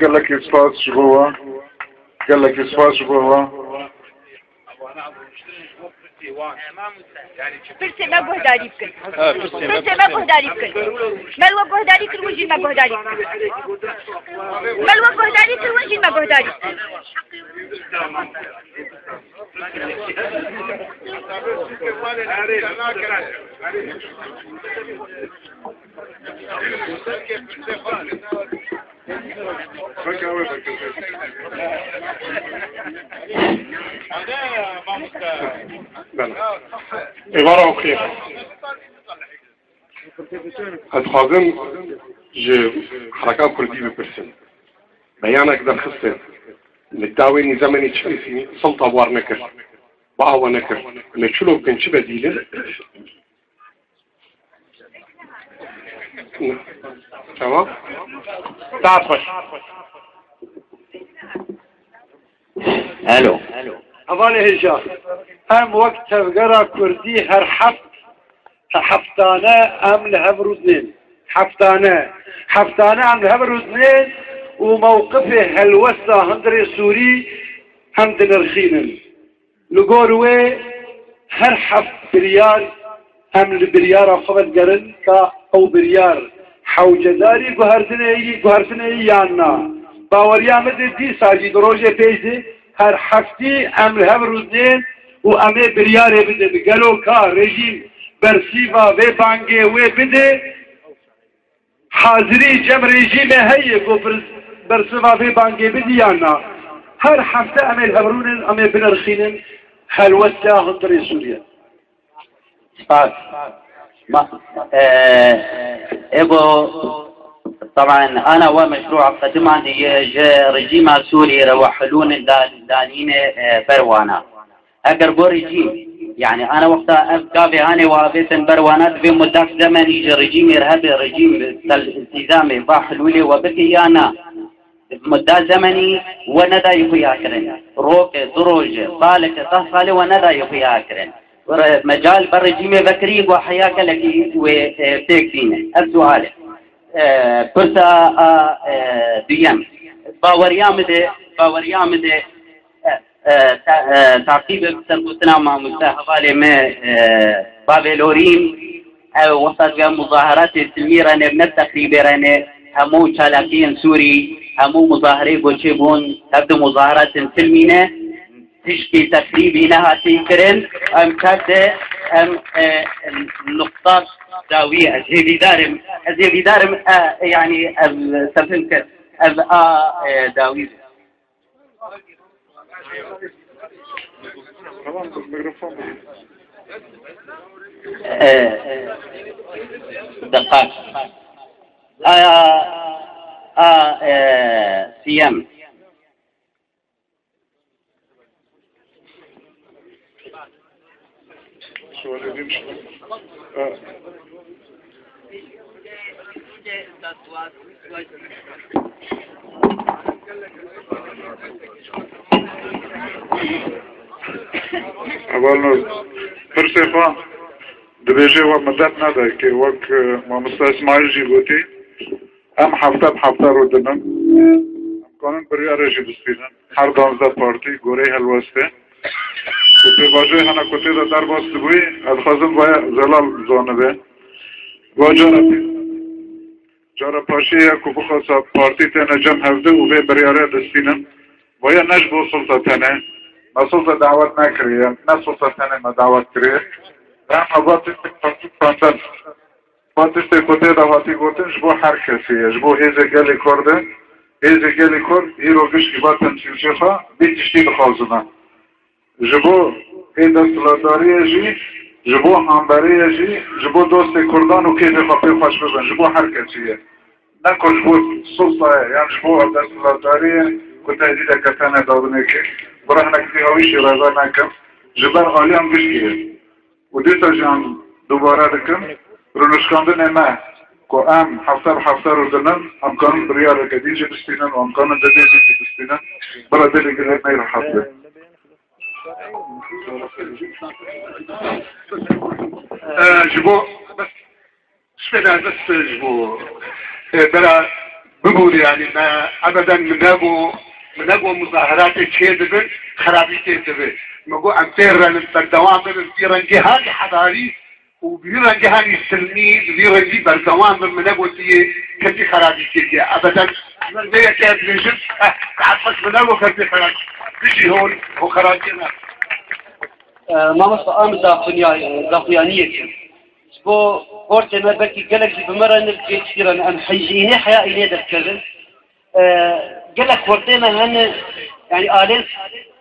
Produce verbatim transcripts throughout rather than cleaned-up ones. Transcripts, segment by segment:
Gelekî spas ji bo we. Gelekî spas ji bo we. Pirsê me guhdarî bikin. Pirsê me guhdarî bikin. Me li we guhdarî kir, hûn jî me guhdarî bikin. Me li we guhdarî kir, hûn jî me guhdarî bikin. Êvara xêr. Ez dixwazim ji hereka kurdî bipirsim. Beyanek derxistin. Li dawê nîzemenî çi nivîsî, silta bi war nekir. Bi awa nekir. Me çilo bikin, çi bedîl e? Tamam. Saet xweş. Alo. Hevalê hêja, em wek tevgera kurdî her heft, heftane em li hev rûdinên. Heftane. Heftane em li hev rûdinên û mewqifê helwesta hundirê Sûrî em dinirxînin. Li gor wê her heft biryar em li biryara xwe vedigerin ka ew biryar hewcedarî guhertinê yî, guhertinê yî yan na. Baweriya min de dîsa jî di rojê pêş de her heftî em li hev rûdinên û em ê biryarê bidin. Gelo ka rejîm bersîva vê bangê wê bide? Hazirî cem rejîmê heye ku pir-, bersiva vê bangê bidî yan na? Her hefte em ê li hev rûnin, em ê binirxînin helwesta hundirê Sûriye. Spas. Ma, e, ego, taban, ana we meşrûa qediman diye ji rejîma Sûriyê re we hilûnin da-, danîne, e, ber wana. Eger gorî jî, yanî ana wexta ev gavê hanê wa avêtin ber wana, divê mudak zemenî ji rejîmê re hebe, rejîm tel-, îltîzamê va hilûlê we bike ya na? Muda zemenî we nedayî xuya kirin. Roke, du roje, saleke, deh salê we nedayî xuya kirin. Re-, mecal ber rejîmê vekirî, ku heya gelekî wê, e, pêk bîne. Ev sual e. E, pirsa a, e, duyem. Baweriya min de, baweriya min de, e, e, ta-, e, taqîb bi sergotina mamoste hevalê me, e, Bavê Lorîn, ew wexta divê muzaheratê silmî re ne, ne teqrîbê re ne, hemû çalakiyên Sûrî, hemû muzaherê goçê bûn, hevdu muzaheratên silmî ne, tiştê teqrîbî nehatî kirin, em tevde, em, e, nuqta dawî, ez hêvîdar im, ez hêvîdar im, e, yanî ev tefin kir, ev a, e, dawî be. Tamam, mikrofon. E, diqat. Aya, a, e, siyem. Sualê din, e, Hevalno, pirsê xwe dibêje we midet nede, ke wek, e, mamosta Îsmaîl jî gotî, em hefte bi hefte rûdinin. Em kanin biryarê jî bistînin. Her duwazdeh partî goreyê helwestê. Û pêvajoyê hene ku tê de derbas dibûyî, ez dixwazim vaya zelal bizanibe. Va cara pê-, cara paşê ye ku bixwasa partî têne cem hevdu û vê biryarê distînin. Vaya ne ji bo sulta tenê. Me sulta dawet nekiriye. Ne sulta tenê me dawet kiriye. Em heba tiştê partî xwendin. Va tiştê ku tê de hatî gotin ji bo her kesî ye, ji bo hêzê gelê Kurd e. Hêzê gelê Kurd îro gişkî va temsîlçê xwe vî tiştî dixwazine. Ji bo hê desthilatdariyê jî, ji bo hemberiyê jî, ji bo dostê Kurdan û kêfê xwe pê xweş bibin, ji bo her kesî ye. Ne ku ji bo sultayê yan ji bo desthilatdariyê ku tehdîdeke tenê dabinê kir, bi rehnek vî hawîşî rêve nekin, ji ber aliyan gişkî ye. Û dîsa jî em dubare dikim, rûnişkandinê me ku em hefte bi hefte rûdinin, em kanin biryareke din jî bistînin û em kanin dilê din jî bistînin, bila dilê gelê me yê rehet be. E, ji bo, bes, spêda dest ji bo, e, bera Bibûn, yanî me ebeden min nebû, min nebû muzahiratê çê dibin, xerabî tê dibe. Me got em tê renin berdewam bibin, vî rengê hanî hedarî û vî rengê hanî silmî, vî rengî berdewam bin, min negot yê kesî xerabî kiriye. Ebeden ji ber vê yekê ez dibêjim, eh, saet heşt min negot kesî xerabî. Bijî hûn, hûn xerabiyê me. E, mamosta, em daxuyaniyê, daxuyaniyê dikin. Ji bo xortê me belkî gelek jî bi me re ne, cê çi re ne, em heyjînê heya înê derkevin. E, gelek xortê me hene, yanî alên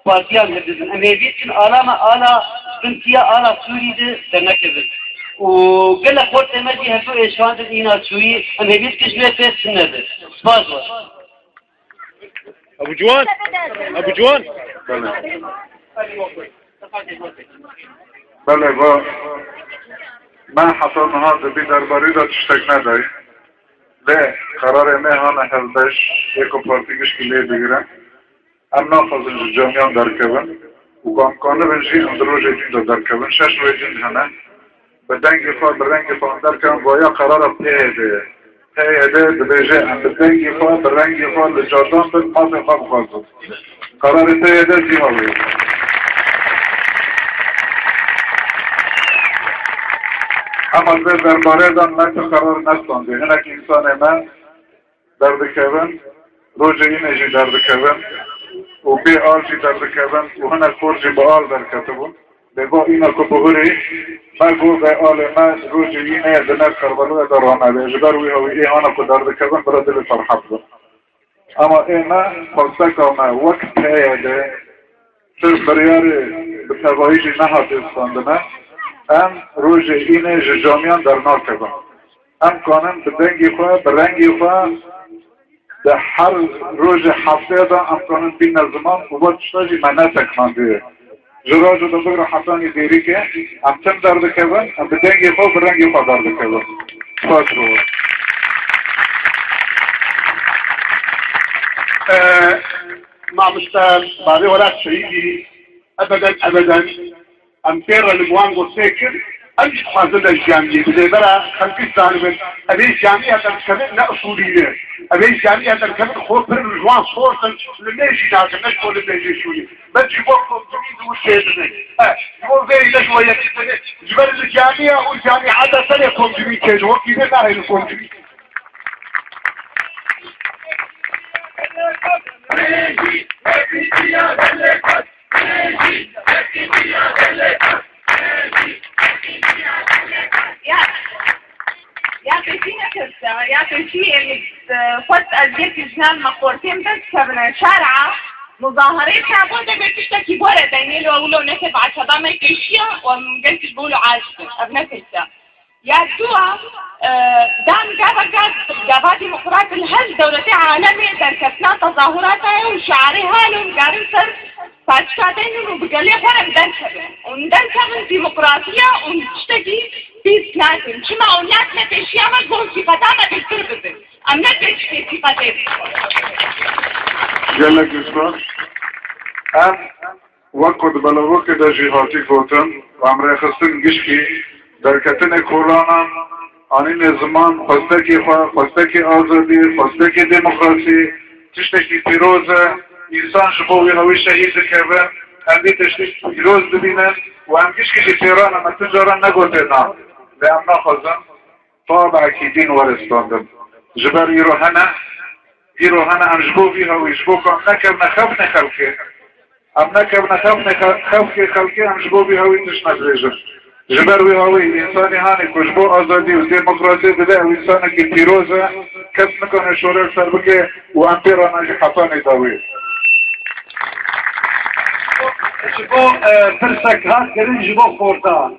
partiyan hildizin. Em hêvî dikin ala me ala bintiya ala Sûrî de dernekevin. Û gelek xortê me jî heto êşandin îna çûyî, em hêvî dikin ji wê pês tune be. Spas we. Ebu Ciwan? Ebu Ciwan? Belê. Belê, va. Me heta niha di vî derbarî de tiştek nedayî. Lê qerarê me hane hevbeş, ê ku partî gişkî lê digirin. Em naxwazin ji camiyan derkevin û ku em kanibin jî em di rojê din de derkevin. Şeş rojên hene. Bi dengê xwe, bi rengê xwe em derkevin, vaya qerara P Y D ye. P Y D dibêje, em bi dengê xwe, bi rengê xwe li cadan bin, mafê xwe bixwazin. Qerarê P Y D zî hewî. Ema vê derbarê de me tu qerar nestandê. Hinek însanê me derdikevin, rojê înê jî derdikevin û bê al jî derdikevin û hinek xor jî bi al derketibûn. Lê va îna ku bihurî, me got, ve alê me rojê înê di nav Kerbelaya de ranebe. Ji ber wî hewî ê ana ku derdikevin bira dilê ferhat bin. Ema ê me xwesteka me wek P Y D tu biryarê bi tevahî jî nehatê standine, em rojê înê ji camiyan dernakevin. Em kanin bi dengê xwe, bi rengê xwe, di her rojê heftê de em kanin bîne ziman û va tişta jî me neseknandiye. Ji roja de bigira hetanî dêrîkê, em tim derdikevin, em bi dengê xwe û bi rengê xwe derdikevin. Spas bo we. Ee, Mamoste Bavê Welat Seyîdî, ebeden, ebeden, em pê re li wan got tê kir, em jî dixwazin de ji camiyê bi lêbera xelkî zanibin, ev ê camiya derdikevin ne usulî ne. Ev ê camiya derdikevin xwe pir li wan sor din, li me jî nakin, ne ji bo li me jî şûnî. Bes ji bo komcimî di wir tê dibin. E, ji bo vê ne ji bo yekî tê, ji ber li camiya û camiya de serê komcimî tê, ji wekî vê nahê li komcimî. Ya, ya pêşî nekirse, ya pêşî em, e, xwest ez yek ji nav me xortêm dest kevine şer'a, muzaharê çabû de bê tiştekî bore denê lo ewlo neke bi eseba me kêşiya û em gelkî ji bo wilo aciz in. Ev nekirse. Ya dua, e, dan gava gav, gava demokrat li her dewletê alemê derketina tezahurata ye û şiarê halo nigarin ser paçika denin û bi gelê xwe re bi derkevin. Û derkevin demokrasiya û tiştekî pîs nakin. Çima û nat ne pêşiya me ji bo sîqeta me bêtir bibin. Em ne pêşkê sîqetê. Gelek spas. Em Wek ku di belavokê de jî hatî gotin, em rêxistin gişkî derketinê kolanan, anînê ziman, xwestekê xwe, xwestekê azadî, xwestekê demokrasî, tiştekî pîroz e. Însan ji bo wî hewî şehîd dikeve, em vî tiştî pîroz dibînin û em gişkî jî têran e, me tu caran negotê na. Lê em naxwazin tabekî din were standin. Ji ber îro hene, îro hene em ji bo vî hewî, ji bo ku em nekevne xefnê xelkê. Em nekevne xefnê xe-, xefkê xelkê, em ji bo vî hewî tişt nedibêjin. Ji ber wî hewî însanê hanê ku ji bo azadî û demokrasiyê dide, ew însanekî pîroz e, kes nikane şorê li ser bike û em pê re ne jî hetanê dawî. Ji bo, e, pirsek hat kirin ji bo xorta.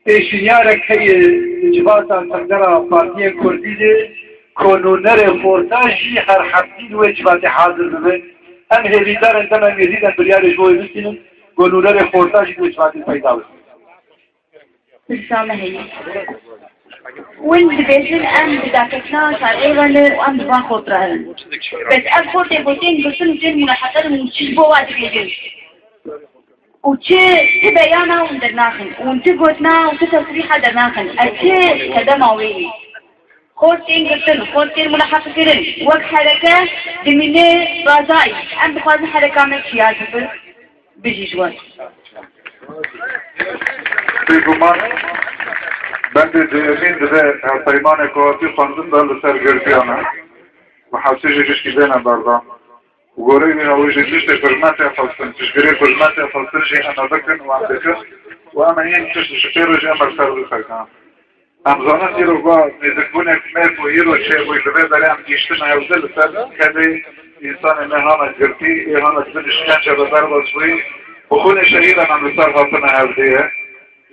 Pêşniyarek heye li civata çekdara Partiyên Kurdî de ku nûnerê xorta jî her heftî li wê civatê hazir bibe. Em hêvîdar in, dema em hêvî de biryarê ji bo wê bistînin ku nûnerê xorta jî li wê civatê peyda bibe. Pirsa me heye. Hûn dibêjin em bi daketina şarê re ne û em bi van xort re ne. Bes ev xortê ku tên girtin, tên mulaheqe in û çi ji bo wa dibêjin? Û çi, çi beyana hûn dernaxin, û çi gotina û çi tesrîha dernaxin, ez çi sedema wê ye? Xort tên girtin, xort tên muleheqe kirin. Wek hereke dimîne razayî. Em dixwazin hereka me çiya bibin. Bijî ji we. Bêguman bendê duyemîn divê hevpeymanê ku hatî xwendin de li ser girtiyan e. Û hewsê jî gişkî bêne berdan. Û goreyê wî ew jî tiştê xizmetê xwestin, piştgirî xizmetê xwestin jî em ê bikin û em dikin û em ê yên tişt ji pê re jî em ê ser bisekin. Em zanin îro va nêzikbûnek me ku îro çêbûyî li vê derê em gihîştine hevdê li ser kedê însanê me hana girtî, ê hana dibin îşkence bi ber ve çûyî, bi xûnê şehîdan em li ser hatine hevdê ye.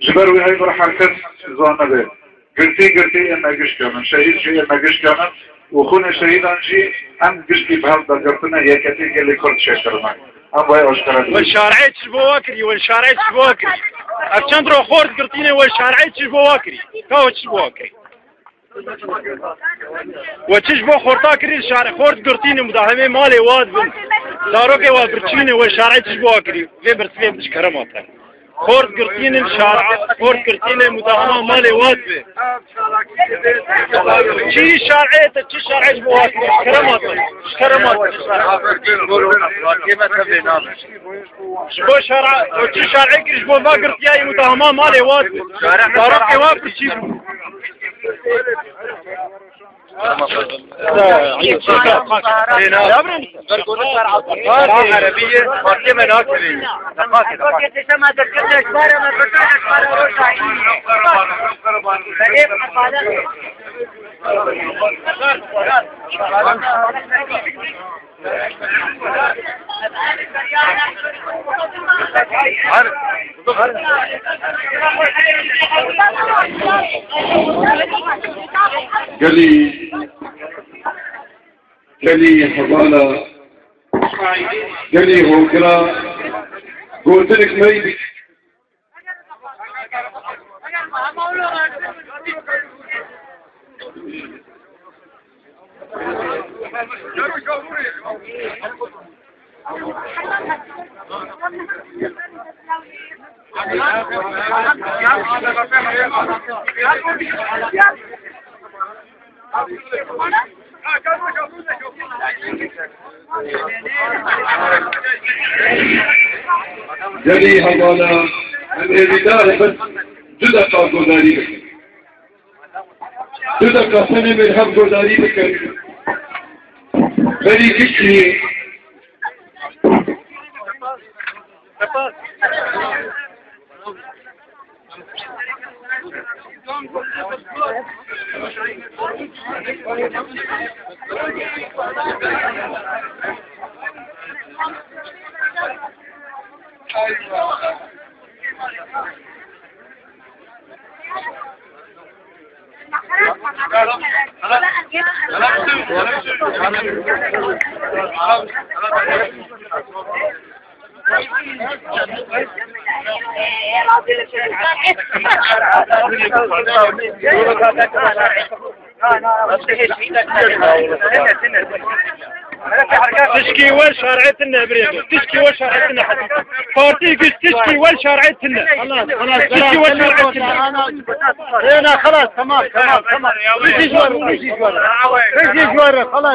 Ji ber wî heyvir her kes zanibe. Girtî, girtî ê me gişka min, şehîd jî ê me gişka min û xûnê şehîdan jî em giştî bi hev de girtine, yeketî gelê Kurd çêkirine. Em vay aşkere We dibin. Şarê çi bo wa kirî, we şarê çi bo wa kirî. Ev çend ro xort girtîne we şarê çi bo wa kirî. Ka we çi bo wa kirî. We çi ji bo xorta kirî, şarê xort girtîne, mudahemê malê wa dibin. Zarokê wa birçîne, we şarê çi ji bo wa kirî. Vê birsivê min ji kerema te. Xort girtînin şar'a, xort girtînin mudahama malê wa dibe. Çi şar'ê te, çi şar'ê ji bo wa kirî? Ji kerema te, ji kerema te. Ji bo şar'a, çi şar'ê kirî ji bo va girtiyayî mudahama malê wa dibe. Zarokê wa birçî bû. Gelî, gelî hevala, gelî holgira, gotinik me yî bik. Gelî hevala, em êdîdar bin, du deqa godarî bikin. Du deqa tenê min hev godarî bikin. Berî giştî. Tişkî we şar'etin ne birê. Tişkî we şar'etin ne. Partî giş tişkî we şar'etin ne. Xelas, xelas, Tişkî we şar'etin ne. Ena, xelas, tamam, tamam, tamam. Bijî ji we re, bijî ji we re. Bijî ji we re, xelas.